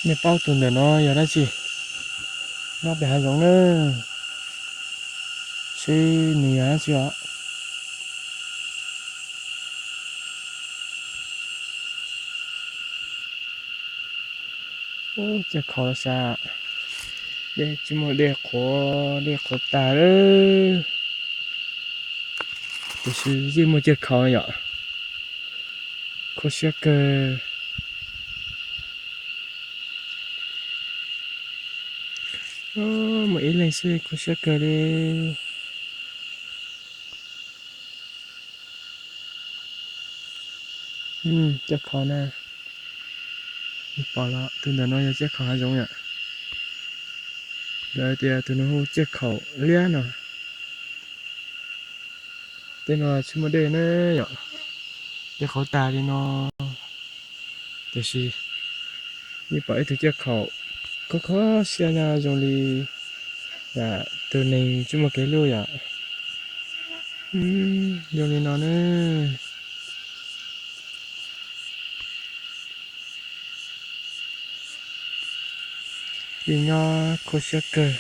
Nej paub tus ntawm no yog dab tsi? Nyob pem hav zoov na, seb nws yog dab tsi os. Ub, caj khaum los xav, dej tsis muaj, dej qhuav, dej qhuav tag lawm. Tiam sis yeej muaj caj khaum yom. Khuv siab kawg. Muaj ib leeg xwb khuv siab kawg li. Caj khaum na, pom los tus ntawm no yog caj khaum hav zoov yom. Lawv tias tus no hu caj khaum liab no. Tej no tsis muaj dej na yom, dej qhuav tag li no. Tiam sis yeej pom ib tug caj khaum kho kho siab no zoo li tus neeg tsis muaj kev hlub yom. Zoo li no na. Yeej nyob khuv siab kawg.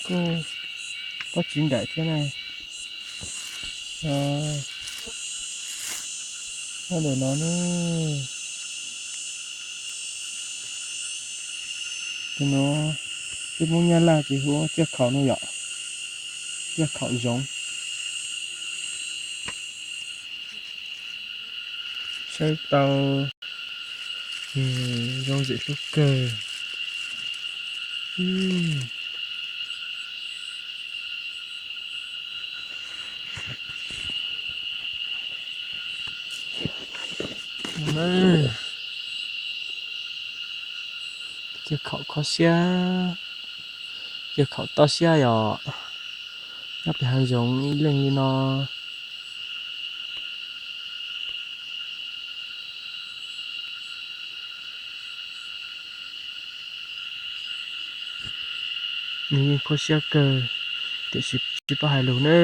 Kuj pob txiv nraim thiab na. Nyob ntawm no na. Tus no peb Hmoob Nyab Laj ces hu ua caj khaum no yom, caj khaum zoov. Saib tau, zoo ntxim hlub kawg. Caj khaum kho siab, caj khaum toj siab yom, nyob pem hav zoov ib leeg li no. Nws yeej khuv siab kawg, tiam sis tsis paub hais lus na.